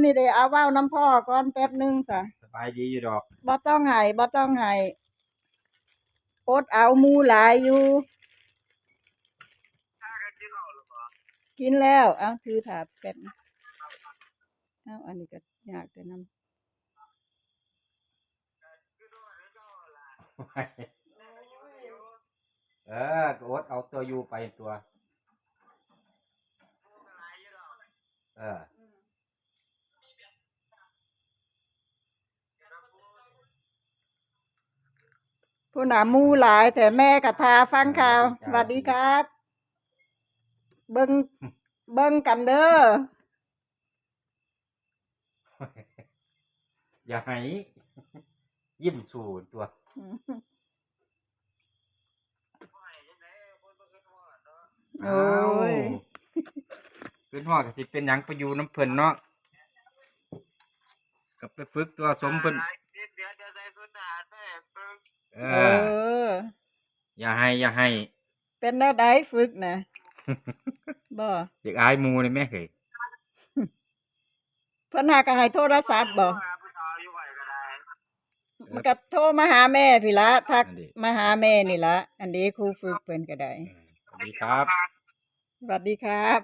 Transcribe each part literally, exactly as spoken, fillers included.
นี่เด้ เอาเว้านำพ่อก่อนแป๊บหนึ่งซะ สบายดีอยู่ดอก บ่ต้องไห้ บ่ต้องไห้ อดเอา หมู่หลายอยู่ กินแล้ว เอา ถือถาดแป๊บ เอา อันนี้ก็ยากแต่นำ เออ ก็อดเอาตัวอยู่ไปตัว เออ ผู้หนาหมู่หลาย แต่แม่ก็ท่าฟังข่าว สวัสดีครับ เบิ่ง เบิ่งกันเด้อ อย่าให้ ยิ้มสู่ตัว อืม โอ้ย อ้าว ขึ้นฮอดก็สิเป็นหยังไปอยู่นำเพิ่นเนาะ ก็ไปฝึกตัวสมเพิ่น เออ เออ อย่าให้ อย่าให้ เป็นแนวใดฝึกนะ บ่ อยากอายหมู่นี่แม่เฮ้ย เพิ่นหาก็ให้โทรศัพท์บ่ มันก็โทรมาหาแม่พี้ละ ทัก นั่นดิ มาหาแม่นี่ละ อันนี้ครูฝึกเพิ่นก็ได้ เออ สวัสดีครับ สวัสดีครับ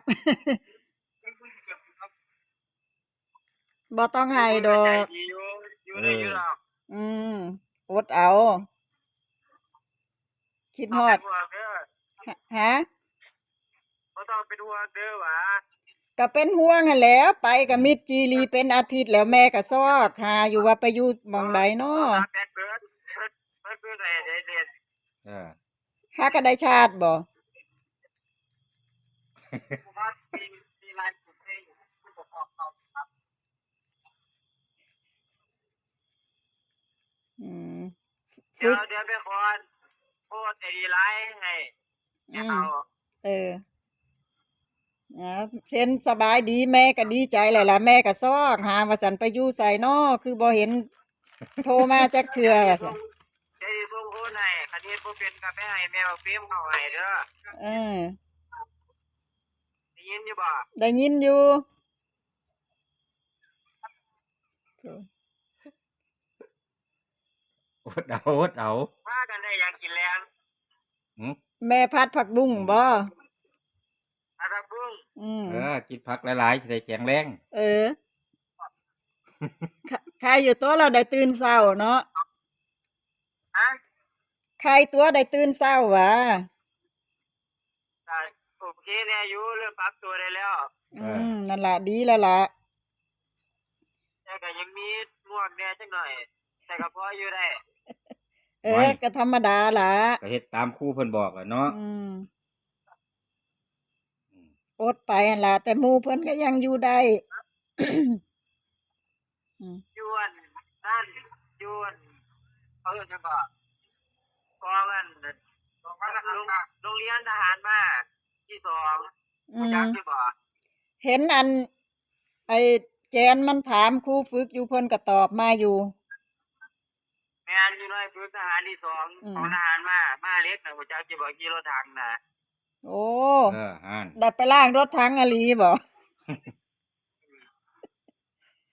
บ่ต้องไห้ดอก ใจดีอยู่ อยู่ได้อยู่ดอก อืม อดเอา คิดฮอด บ่ต้องเป็นห่วงเด้อ ฮะ ฮะ บ่ต้องเป็นห่วงเด้อหวา ก็เป็นห่วงหั้นแหล้ว ไปก็มิดจีรีเป็นอาทิตย์แล้ว แม่ก็ซอกหาอยู่ว่าไปอยู่หม่องใดน้อ โทรศัพท์แบตเบิด เบิด เบิด เบิด ไอ้ ไอ้เด่น เออ หาก็ได้ชาร์จบ่ อืม เดี๋ยว ฝึก เดี๋ยวไปขอโพสต์ไอดีไลน์ให้ อืม เอา เออ อ่า เซ็นสบายดี แม่ก็ดีใจแล้วล่ะ แม่ก็ซอกหาว่าซั่น ไปอยู่ไสน้อ คือบ่เห็นโทรมาจักเทื่อว่าซั่น เดี๋ยวสิส่งโอนให้ คันเฮ็ดบ่เป็นก็ไปให้แม่บักเฟรมเข้าให้เด้อ เออ ได้ยินอยู่บ่ ได้ยินอยู่ อดเอา อดเอา พากันได้หยังกินแลง หืม แม่ผัดผักบุ้งบ่ ผัดผักบุ้ง อืม เออ กินผักหลายๆ สิได้แข็งแรง เออ ใคร ใครอยู่ตัวเราได้ตื่นเช้าเนาะ ฮะ ใครตัวได้ตื่นเช้าหวา ก็โอเคแน่อยู่ เริ่มปรับตัวได้แล้ว อืม เออ นั่นล่ะ ดีแล้วล่ะ แต่ก็ยังมีง่วงแน่จักหน่อย แต่ก็พออยู่ได้ เออ ไว้ ก็ธรรมดาล่ะ ก็เฮ็ดตามครูเพิ่นบอกล่ะเนาะ อืม อืม อดไปหั่นล่ะ แต่หมู่เพิ่นก็ยังอยู่ได้ อืม อยู่อันนั่น อยู่อัน เขาเอิ้นหยังเกาะ กองอัน โรง โรงเรียนทหารมาที่สอง อืม รู้จักอยู่บ่ เห็นอัน ไอ้แจนมันถามครูฝึกอยู่ เพิ่นก็ตอบมาอยู่ แม่นอยู่หน่วยฝึกทหารที่สอง อืม ของทหารมา มาเหล็กน่ะ รู้จักอยู่บ่ ขี่รถถังน่ะ โอ้ เออ หั่น ได้ไปล้างรถถังอีหลีบ่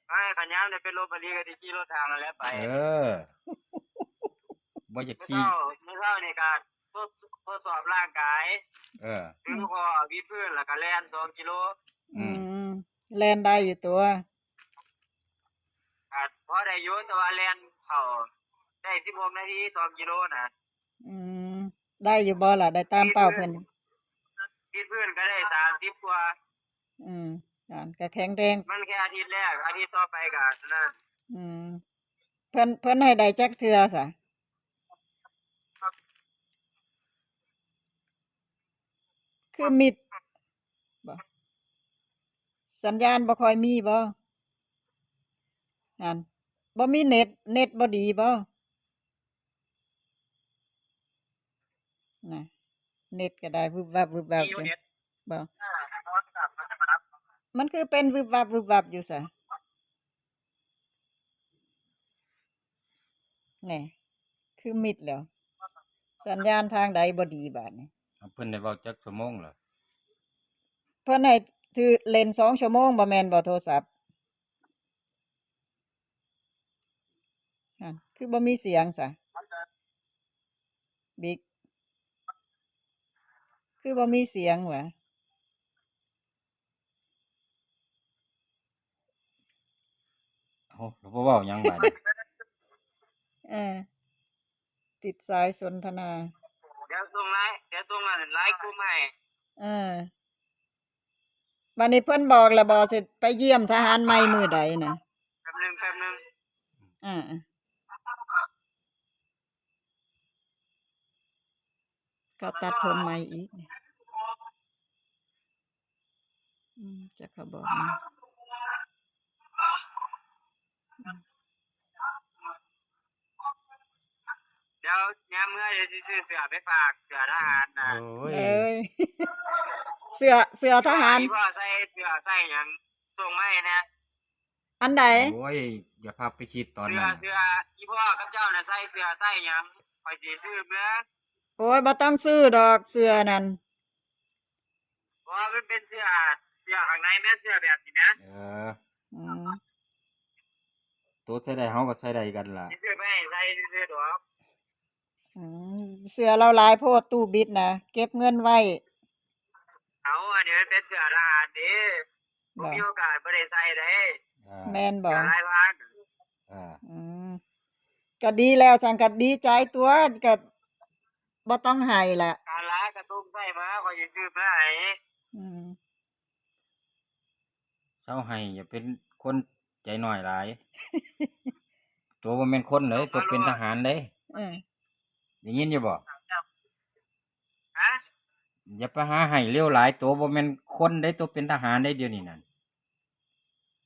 ไอ้ขันยามได้ไปลบอีหลีก็สิขี่รถถังนั่นแหละไป เออ บ่อยากขี่ มื้อเช้า มื้อเช้านี่ก็ทด ทดสอบร่างกาย เออ ดึงข้อวิดพื้นแล้วก็แล่นสองกิโล อืม อืม แล่นได้อยู่ตัว ก็พอได้อยู่ แต่ว่าแล่นเข้าได้สิบหกนาที สองกิโลนะ อืม ได้อยู่บ่ล่ะ ได้ตามเป้าเพิ่น วิดพื้นก็ได้สามสิบกว่า อืม นั่นก็แข็งแรง มันแค่อาทิตย์แรก อาทิตย์ต่อไปก็นั่น อืม เพิ่น เพิ่นให้ได้จักเทื่อซะ คือมิดบ่ สัญญาณบ่ค่อยมีบ่ นั่น บ่มีเน็ต เน็ตบ่ดีบ่ น่ะ เน็ตก็ได้วึบวับวึบวับ มีอยู่ อยู่ เน็ต บ่ อ่า มันคือเป็นวึบวับวึบวับอยู่ซะ แหน่ คือมิดแล้ว สัญญาณทางใดบ่ดีบาดนี้ เอาเพิ่นได้เว้าจักชั่วโมงเหรอ เพิ่นให้ถือเล่นสองชั่วโมง บ่แม่นบ่โทรศัพท์ คือบ่มีเสียงซะ บิ๊ก คือบ่มีเสียงหวะ โอ้ แล้วบ่เว้าหยังบาดนี้ เออ ติดสายสนทนา เดี๋ยวส่งไลน์เดี๋ยวส่งไลน์กลุ่มให้ เออ บัดนี้เพิ่นบอกแล้วบ่ สิไปเยี่ยมทหารใหม่มื้อใดนะ แป๊บหนึงแป๊บหนึง อ่า เขาตัดผมใหม่อีก อืม จะเขาบอกมา เดี๋ยวยามเมื่อเดี๋ยวสิซื้อเสื้อไปฝากเสื้อทหารนะ โอ้ย เอ้ย เสื้อ เสื้อทหาร อีพ่อใส่เสื้อใส่หยังส่งมาให้นะ อันใด โอ้ย อย่าพาไปคิดตอน เสื้อ นั้น เสื้ออีพ่อกับเจ้าน่ะใส่เสื้อใส่หยังคอยสิซื้อเมื่อ โอ้ย บ่ต้องซื้อดอก เสื้อนั่น เพราะว่ามันเป็นเสื้อเสื้อข้างในแม่เสื้อแบบนี้นะ เออ อืม ตัวใส่ได้เฮาก็ใส่ได้กันล่ะ สิซื้อไปให้ใส่ซื้อดอก อืม เสื้อเราหลายโพด ตู้บิดนะ เก็บเงินไว้ เอาอันนี้มันเป็นเสื้อทหารเด้ผม บ่ มีโอกาสบ่ได้ใส่เด้ อ่า แม่นบ่ เสื้อลายพราง อ่า อืม ก็ดีแล้ว ซั่นก็ดีใจตัว ก็บ่ต้องให้ละ การละกระตุ้มใส่มาคอยสิซื้อมาให้ อืม เซาให้ อย่าเป็นคนใจน้อยหลาย ตัวบ่แม่นคนเลย ตัวเป็นทหารเลย เออ ได้ยินอยู่บ่ ฮะ อย่าไปหาให้เร็วหลาย ตัวบ่แม่นคนได้ ตัวเป็นทหารได้เดี๋ยวนี้นั่น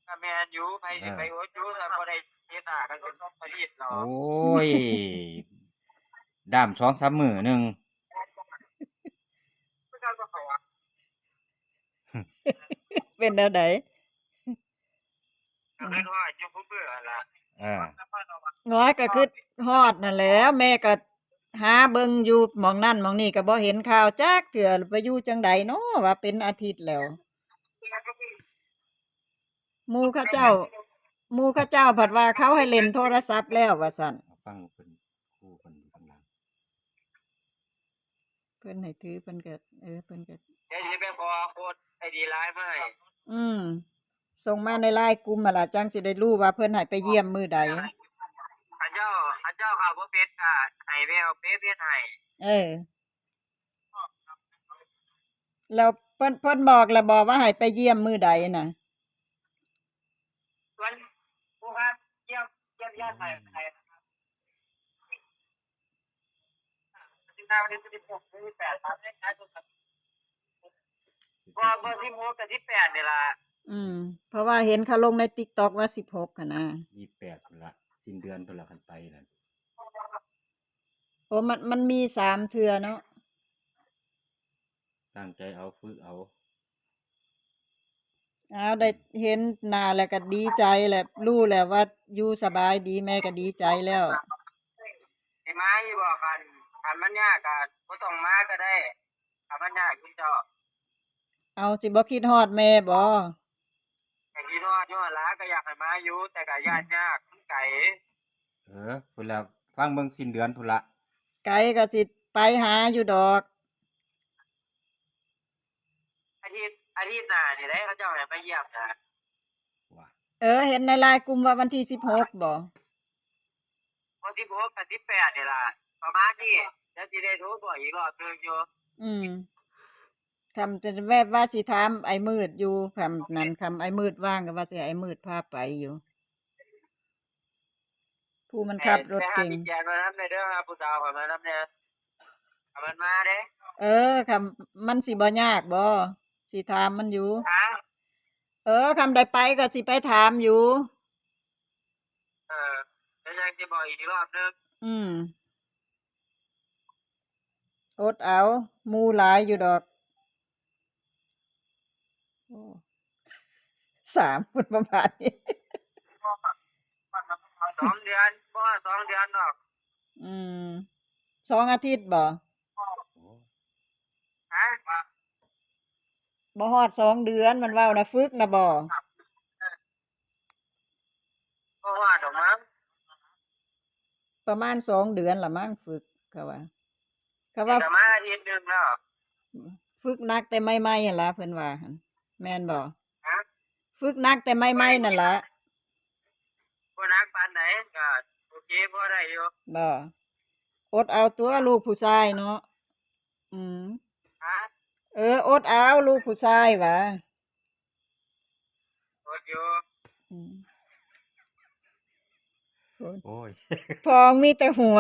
ก็แม่นอยู่ไปสิไปหัวจู้แต่บ่ได้เฮ็ดหน้ากันเป็นผลิตหรอก โอ้ย ด้ามสองสามมื้อหนึ่ง เป็นแนวใด ก็คือว่าอยู่ผู้เบื่อละ อ่า น้อยก็คือฮอดนั่นแหล้ว แม่ก็หาเบิ่งอยู่หม่องนั่นหม่องนี่ก็บ่เห็นข่าวจักเทื่อ ไปอยู่จังใดน้อ ว่าเป็นอาทิตย์แล้ว หมู่เขาเจ้า หมู่เขาเจ้าผัดว่าเขาให้เล่นโทรศัพท์แล้วว่าซั่น เอาฟังเพิ่นคู่กันอยู่ข้างหลัง เพิ่นให้ถือ เพิ่นก็ เออ เพิ่นก็ เดี๋ยวสิไปขอโค้ดไอดีไลน์มาให้ อืม ส่งมาในไลน์กลุ่มหั่นล่ะ จั่งสิได้รู้ว่าเพิ่นให้ไปเยี่ยมมื้อใด เขาเจ้าเขาเจ้าเขาบ่เป็นก็ให้แม่เอาเป๊ะเฮ็ดให้ เออ แล้วเพิ่น เพิ่นบอกแล้วบ่ว่าให้ไปเยี่ยมมื้อใดน่ะ ส่วนผู้ว่าเยี่ยมเยี่ยมญาติใหม่ใครนะครับสิบห้าวันที่สิบหกที่สิบแปดครับเลขท้ายตัวครับ พอเบอร์สิบหกกับสิบแปดนี่ล่ะ อืม เพราะว่าเห็นเขาลงใน ติ๊กต็อก ว่าสิบหกหั่นนะ ยี่สิบแปดพุ่นละ สิ้นเดือนพุ่นละ คันไปนั่น โอ้ มัน มันมีสามเทื่อเนาะ ตั้งใจเอา ฝึกเอา เอา ได้เห็นหน้าแล้วก็ดีใจแหละ รู้แล้วว่าอยู่สบายดี แม่ก็ดีใจแล้ว สิมาอยู่บ่คันคันมันยากก็บ่ต้องมาก็ได้คันมันยากคุณเจ้า เอา สิบ่คิดฮอดแม่บ่ แต่ที่รอดยอดละก็อยากให้มาอยู่ แต่ก็ญาติยากมันไกล เออ พุ่นละ ฟังเบิ่งสิ้นเดือนพุ่นละ ไกลก็สิไปหาอยู่ดอก อาทิตย์อาทิตย์หน้านี่ได้เขาเจ้าให้มาเยี่ยมนะ ว่า เออ เห็นในไลน์กลุ่มว่าวันที่สิบหกบ่ วันที่หกกับสิบแปดนี่ล่ะ ประมาณนี้แล้วสิได้โทรบอกอีกรอบนึงอยู่ อืม คำจะแวบว่าสิถามไอ้มืดอยู่ คำนั้นคำไอ้มืดว่างก็ว่าสิไอ้มืดพาไปอยู่ ผู้มันขับรถเก๋ง ไปหาพี่แจนมานำแน่เด้อครับผู้สาวข้อยมานำแน่เอามันมาเด้ เออ คำมันสิบ่ยากบ่ สิถามมันอยู่ ฮะ เออ คำได้ไปก็สิไปถามอยู่ เออแล้วยังจะบอกอีกรอบนึง อืม อดเอา หมู่หลายอยู่ดอก โอ้ สาม คนประมาณนี้ สองเดือนบ่สองเดือนดอก อืม สองอาทิตย์บ่ ฮะ บ่ฮอดสองเดือน มันเว้านะ ฝึกนะบ่ ก็ว่าดอกมั้ง ประมาณสองเดือนละมั้งฝึก เขาว่า เขาว่า ก็มาอาทิตย์หนึ่งแล้ว ฝึกหนักแต่ใหม่ๆหั่นล่ะ เพิ่นว่าหั่น แม่นบ่ ฮะ ฝึกหนักแต่ใหม่ๆนั่นล่ะ บ่หนักปานใด ก็โอเค พอได้อยู่ บ่ อดเอาตัวลูกผู้ชายเนาะ อืม ฮะ เออ อดเอาลูกผู้ชายหวา อดอยู่ อืม โอ้ย พองมีแต่หัว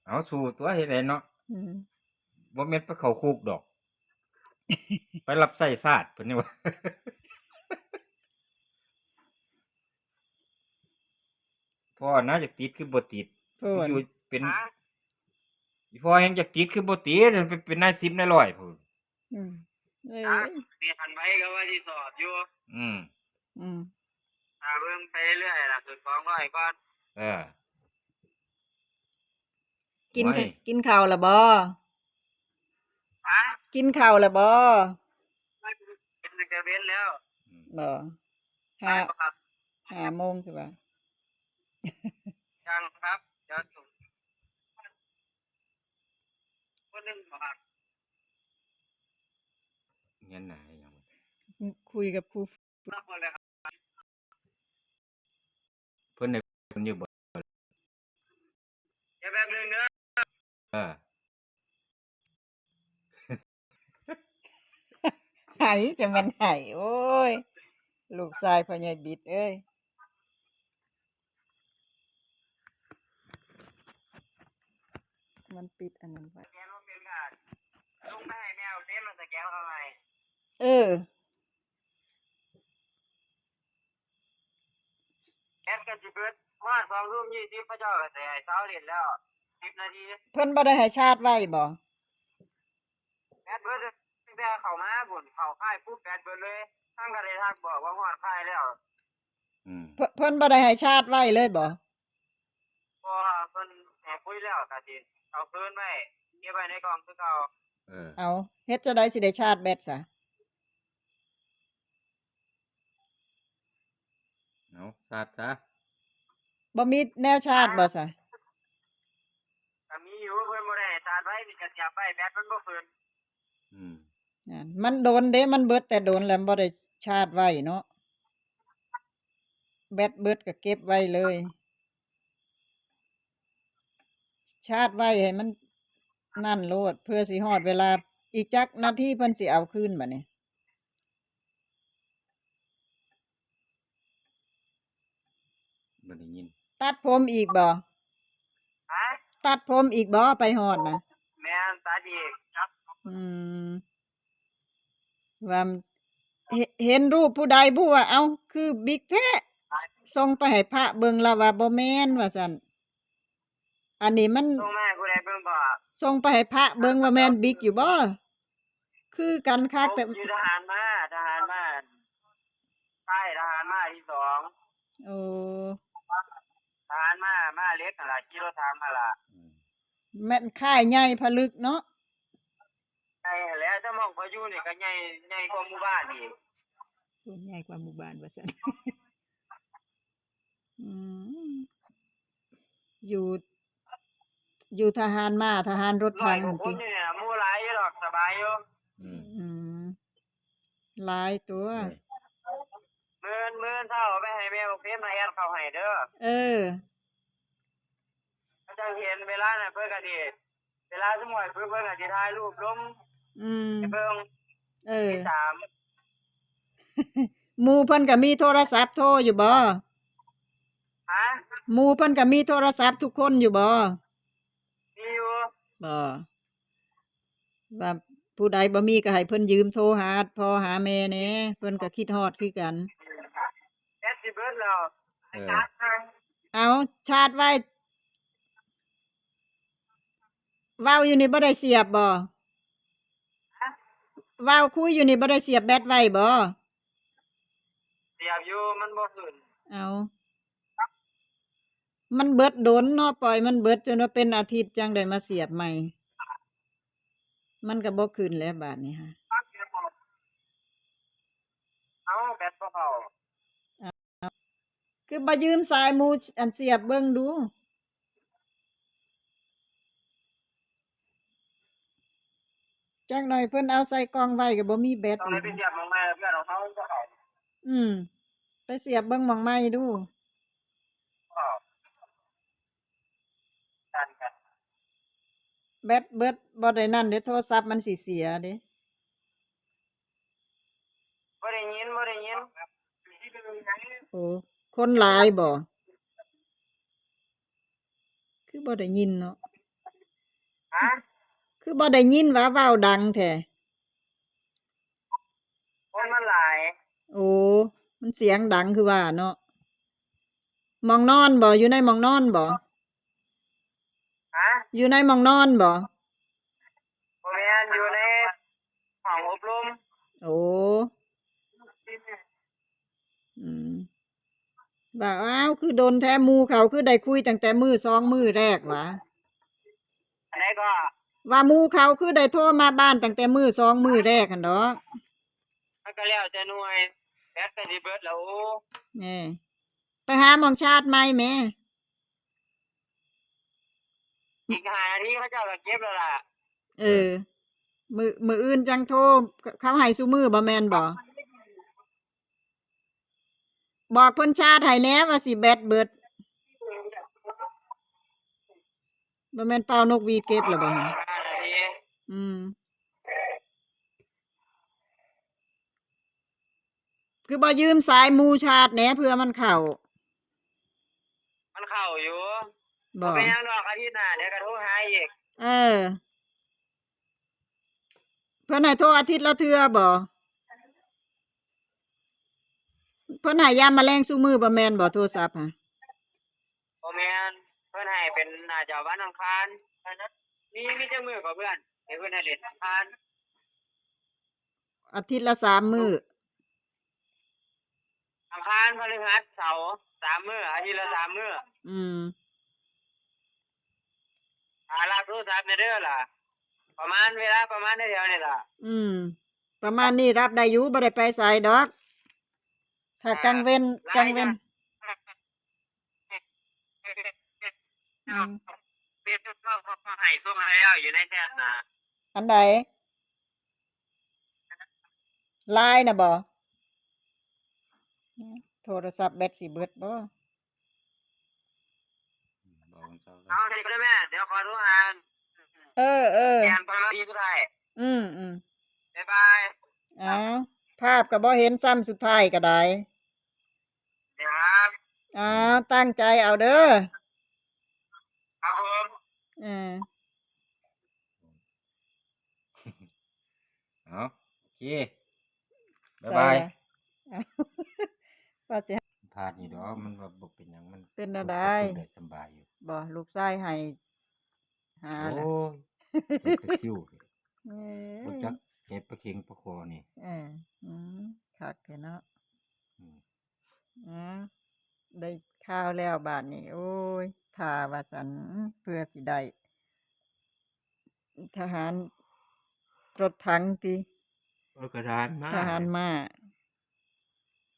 เอาสู้ตัวเฮ็ดไดเนาะ อืม บ่แม่นไปเข้าคุกดอก ไปรับใช้ชาติเพิ่นนี่ว่า พ่อนะอยากติดคือบ่ติด พ่อ อยู่เป็น ฮะ อีพ่อแฮงอยากติดคือบ่ติด ไปเป็นนายสิบนายร้อยพู้น อืม เอ้ย อ่ะ มีทันไว้ก็ว่าสิสอบอยู่ อืม อืม อ่า เบิ่งไปเรื่อยล่ะ ขึ้นสองร้อยก่อน เออ กิน โอ้ย กินข้าวแล้วบ่ ฮะ กินข้าวแล้วบ่ กินตั้งแต่เว้นแล้ว อืม บ่ ห้า ครับ ห้าโมงสิว่า ยังครับ เดี๋ยวส่ง คนหนึ่งบ่ครับ เงินหนาอีหยัง คุยกับครู รับหมดเลยครับ เพิ่นได้เพิ่นอยู่บ่ เดี๋ยวแป๊บนึงเด้อ เออ ไห จะแม่นไห โอ้ย ลูกชายพ่อใหญ่บิดเอ้ย มันปิดอันนั้นไว้ สแกนว่าเป็นการลงไปให้แมวเต็มมันสแกนเข้าไป เออ แอดกันสิเบิด ฮอดสองทุ่มยี่สิบ เขาเจ้าก็สิให้เซาเล่นแล้ว สิบนาที เพิ่นบ่ได้ให้ชาร์จไว้บ่ แบตเบิดเลย แต่เข้ามาบุ่น เข้าค่ายปุ๊บแบตเบิดเลย ทั้งก็ได้ทักบอกว่าฮอดค่ายแล้ว อืม เพิ่น เพิ่นบ่ได้ให้ชาร์จไว้เลยบ่ บ่ เพิ่นให้คุยแล้วก็สิเอาคืนไว้ เก็บไว้ในกล่องคือเก่า เออ เอา เฮ็ดจั่งใดสิได้ชาร์จแบตซะ เอา ชาร์จซะ บ่มีแนวชาร์จบ่ซะ ก็มีอยู่ เพิ่นบ่ได้ให้ชาร์จไว้ นี่ก็เสียบไว้ แบตมันบ่ขึ้น อืม นั่น มันโดนเด้ มันเบิดแต่โดนแล้ว บ่ได้ชาร์จไว้เนาะ แบตเบิดก็เก็บไว้เลย ชาร์จไว้ให้มันนั่นโลด เพื่อสิฮอดเวลา อีกจักนาทีเพิ่นสิเอาคืนบัดนี้ บ่ได้ยิน ตัดผมอีกบ่ ฮะ ตัดผมอีกบ่ ไปฮอดน่ะ แม่น ตัดอีกครับ อืม ว่า เห็น เห็นรูปผู้ใดบุว่า เอ้า คือบิ๊กแท้ ส่งไปให้พระเบิ่ง ลาวว่าบ่แม่น ว่าซั่น อันนี้มัน ส่งมาให้ผู้ใดเบิ่งบ่ ส่งไปให้พระเบิ่งว่าแม่นบิ๊กอยู่บ่ คือกันคัก แต่ อยู่ทหารมา ทหารมา ใช่ ทหารมาที่สอง โอ้ ทหารมา มาเล็กนั่นล่ะ ขี่รถถังมาล่ะ อืม แม่นค่ายใหญ่ผลึกเนาะ ใหญ่แล้ว แต่หม่องข้อยอยู่นี่ก็ใหญ่ ใหญ่กว่าหมู่บ้านอีก ส่วนใหญ่กว่าหมู่บ้านว่าซั่น อืม อยู่ อยู่ทหารมา ทหารรถถัง ร้อยกว่าคน ติ นี่เนี่ย หมู่หลายอยู่ดอก สบายอยู่ อืม อืม หลายตัว เออ มื้อ มื้อเช้าเอาไปให้แม่บักเพ็ญมาแอดเข้าให้เด้อ เออ เขาเจ้าเห็นเวลาน่ะ เพิ่นก็สิ เวลาสมมุติเพิ่น เพิ่นก็สิถ่ายรูปลง อืม ให้เบิ่ง เออ ที่สาม หมู่เพิ่นก็มีโทรศัพท์โทรอยู่บ่ ฮะ หมู่เพิ่นก็มีโทรศัพท์ทุกคนอยู่บ่ มีอยู่ บ่ ว่าผู้ใดบ่มีก็ให้เพิ่นยืมโทรหาพ่อหาแม่แหน่ เพิ่นก็คิดฮอดคือกัน แบตสิเบิดแล้ว เออ เอาชาร์จไว้ เว้าอยู่นี่บ่ได้เสียบบ่ เว้าคุยอยู่นี่บ่ได้เสียบแบตไว้บ่ เสียบอยู่ มันบ่ขึ้น เอา มันเบิดโดนเนาะ ปล่อยมันเบิดจนว่าเป็นอาทิตย์จั่งได้มาเสียบใหม่ มันก็บ่ขึ้นแล้วบาดนี้ฮะ เอาแบตบ่เข้า เอา คือบ่ยืมสายหมู่อันเสียบเบิ่งดู จักหน่อยเพิ่นเอาใส่กล่องไว้ก็บ่มีแบต ต้อง อี ได้ ก ไปเสียบหม่องใหม่แล้วเพื่อนของเขาก็เอา อืม ไปเสียบเบิ่งหม่องใหม่ดู ก็ แบตเบิดบ่ได้นั่นเด้ โทรศัพท์มันสิเสียเด้ บ่ได้ยิน บ่ได้ยิน โอ้ คนหลายบ่ คือบ่ได้ยินเนาะ ฮะ คือบ่ได้ยินว่าเว้าดังแท้ คนมันหลาย โอ้ มันเสียงดังคือว่าเนาะ หม่องนอนบ่ อยู่ในหม่องนอนบ่ ฮะ อยู่ในหม่องนอนบ่ บ่แม่น อยู่ในห้องอบรม โอ้ อืม ว่า อ้าว คือโดนแท้ หมู่เขาคือได้คุยตั้งแต่มื้อสองมื้อแรกหวา อันใดก็ ว่าหมู่เขาคือได้โทรมาบ้านตั้งแต่มื้อสองมื้อแรกหั่นดอก มันก็แล้วแต่หน่วย แบตก็สิเบิดแล้ว โอ้ แหม ไปหาหม่องชาร์จใหม่แหม อีกห้านาทีเขาเจ้าก็เก็บแล้วล่ะ เออ มื้อ มื้ออื่นจั่งโทร เขาให้ซุมื้อบ่แม่นบ่ บอกเพิ่นชาร์จให้แหน่ว่าสิแบตเบิด บ่แม่นเป่านกหวีดเก็บแล้วบ่หั่น ห้านาที อืม คือบ่ยืมสายหมู่ชาร์จแหน่เผื่อมันเข้า มันเข้าอยู่ บ่ บ่เป็นหยังดอก อาทิตย์หน้าเดี๋ยวก็โทรหาอีก เออ เพิ่นให้โทรอาทิตย์ละเทื่อบ่ เพิ่นให้ยามมื้อแลงซุมื้อบ่แม่นบ่ โทรศัพท์ฮะ บ่แม่น เพิ่นให้เป็นน่าจะวันอังคาร มี มีจักมื้อก็เพื่อน ให้เพิ่นให้เล่นอังคาร อาทิตย์ละสามมื้อ อังคาร พฤหัส เสาร์ สามมื้อ อาทิตย์ละสามมื้อ อืม อ่า รับโทรศัพท์แหน่เด้อล่ะ ประมาณเวลาประมาณแถวๆนี่ล่ะ อืม ประมาณนี้รับได้อยู่ บ่ได้ไปไสดอก ถ้ากลางเว็น อ่า กลางเว็น อืม เฟซบุ๊กก็ ก็ให้ส่งให้แล้วอยู่ในแชทนะ อันใด ไลน์น่ะบ่ โทรศัพท์แบตสิเบิดบ่ บอกมันเศร้าเลย เอาเดี๋ยวก็ได้แม่ เดี๋ยวขอโทรหา เออ เออ แอนตอนนาทีสุดท้าย อืม อืม บ๊ายบาย อ้าว ภาพก็บ่เห็นซ้ำ สุดท้ายก็ได้ เดี๋ยวครับ อ้าว ตั้งใจเอาเด้อ ครับผม เออ เอา โอเค บ๊ายบาย ใส่ละ ว่าสิ พลาดนี่ดอก มันว่าบ่เป็นหยัง มัน เป็นอะไร ควบคุมได้สำบายอยู่ บ่ ลูกชายให้ หาละ โอ้ย เป็นกระซิว เอ้ย บ่จักเก็บปลาเข็งปลาคอนี่ เออ อืม คักแท้เนาะ อืม อ่า ได้ข่าวแล้วบาดนี้ โอ้ย ท่าว่าซั่น เพื่อสิได้ ทหาร รถถังติ เออ ทหารม้า ทหารม้า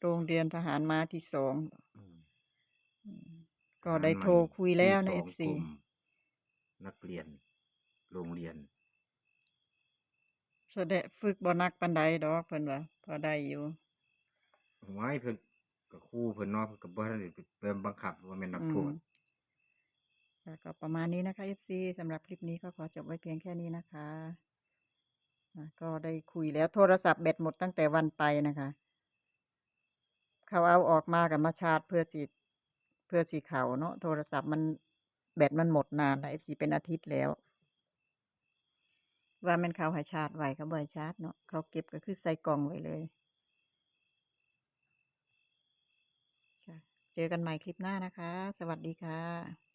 โรงเรียนทหารม้าที่สอง อืม อืม ก็ได้โทรคุยแล้วนะ ทหารใหม่ที่สอง เอฟซี กรมนักเรียน โรงเรียน แสดงฝึกบ่หนักปานใดดอก เพิ่นว่า พอได้อยู่ โอ้ย เพิ่นก็ครูเพิ่นเนาะ เพิ่นก็บ่ทันได้ไปบังคับ ว่าแม่นนักโทษ อืม ค่ะ ก็ประมาณนี้นะคะ เอฟซี สำหรับคลิปนี้ก็ขอจบไว้เพียงแค่นี้นะคะ อ่ะ ก็ได้คุยแล้ว โทรศัพท์แบตหมดตั้งแต่วันไปนะคะ เขาเอาออกมาก็มาชาร์จเพื่อสิ เพื่อสิเข้าเนาะ โทรศัพท์มัน แบตมันหมดนานแล้ว เอฟซี เป็นอาทิตย์แล้ว ว่าแม่นเขาให้ชาร์จไว้ เขาบ่ให้ชาร์จเนาะ เขาเก็บก็คือใส่กล่องไว้เลย ค่ะ เจอกันใหม่คลิปหน้านะคะ สวัสดีค่ะ